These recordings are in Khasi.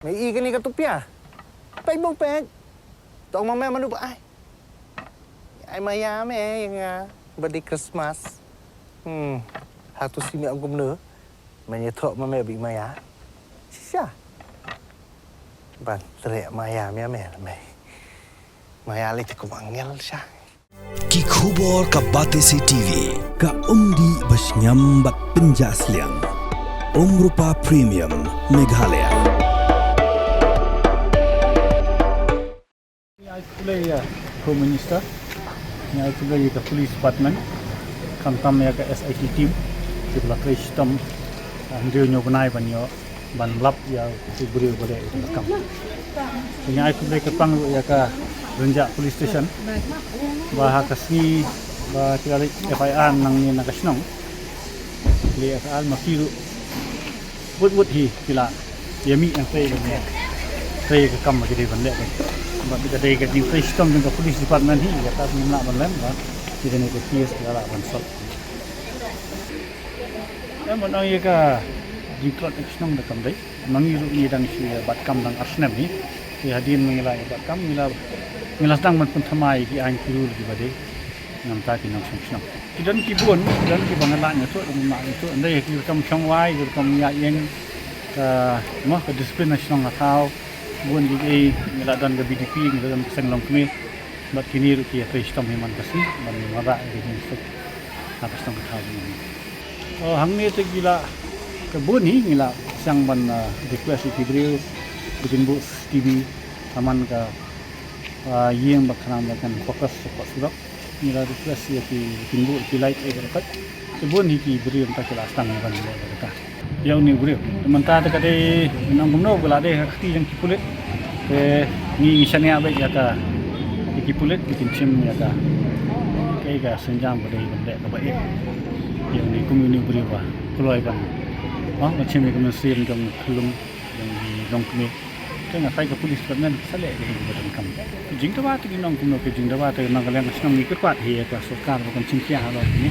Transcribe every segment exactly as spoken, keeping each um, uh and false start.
Me i kane ka tupia. Peit bong peit. Tong ma me manu ba ai. Ai maya me ïa nga. Ba dei Christmas. Hmm. Hatu si me ong kumno. Me ïathuh ma me ba i maya. Shisha. Ban treh maya me me me. Maya lei te kum angel sha. Ki khubor ka Batesi TV, ka umdih ba shngiam bad pynjah sliang. Umrupa Premium, Meghalaya. Ngi ai khublei ïa Home Minister, ngi ai khublei ïa ka Police Department, khamtam ïa ka S I T team, kiba la trei shitom, ah, hynriew hynñiew bnai ban ïoh ban lap ïa u briew ba dei u donkam. Te ngi ai khublei kyrpang ruh ïa ka Rynjah Police Station ba ha ka sngi ba ki la leit F I R nangne na ka shnong, ki leit F I R ma ki ruh wut wut hi ki la ïa mih hangtei ban ïa trei ka kam ba ki dei ban leh. Bad ka dei ka jingtrei shitom jong ka Police Department hi, ïa ka ngim lah ban lem ba ki dei ne ka case ki la lah ban solve. Em, ban ong ïa ka jingtlot ka shnong da kam dei. Ma ngi ruh ngi dang shu ïa bat kam dang ar snem hi. Te hadien ma ngi la ïa bat kam ngi la, ngi la sdang ban pynthymmai ïa ki aiñ ki rule kiba dei. Namar ki nongshong shnong. Ki don ki bun, ki don kiba nga lah ïathuh, nga lah ïathuh. Ynda ïa ki rukom shong wai, ki rukom ïa ïeng ka, mo, ka discipline na shnong na thaw. Bun kiei kiei, ngi la don ka B D P, ngi la don ka seng longkmie. Bad kine ruh ki ïatrei shitom hi man ka sngi ban wanrah ïa ka jingsuk ha ka shnong ka thaw jong ngi. Oh, hangne te ki la, ka bun hi ngi la sdang ban, ah, request ïa ki briew ba kin buh C C T V ha man ka, ah, ïing ba khnang ba kan focus sha ka surok. Ngi la request ïa ki ba kin buh ki light ïa ka, ka bun hi ki briew mynta ki la sdang ban leh ïa kata. Ïa une u briew. Te mynta te ka dei nang kumno ka la dei ha ka kti jong ki pulit. Te ngi ngi shaniah beit ïa ka, ïa ki pulit ba kin shim ïa ka, kaei ka sienjam ba dei ban leh kaba eh. Ïa une kum une u briew ba kloi ban, oh, ban shim ïa ka mynsiem jong ka lum jong ki longkmie. Te nga phai ka police department sa leh ka dei ba donkam. Ka jingdawa te ngi ong kumno ka jingdawa te na ka liang ka shnong ngi kyrpad hi ïa ka sorkar ba kan shim khia halor kine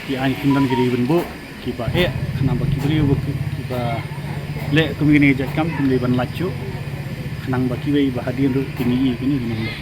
ki aiñ kin don ki dei ban buh kiba eh, khnang ba ki briew ba ki, kiba leh kum kine ki jait kam kim dei ban lait shuh, khnang ba kiwei ba hadien ruh kin ïohi kine ki nongleh.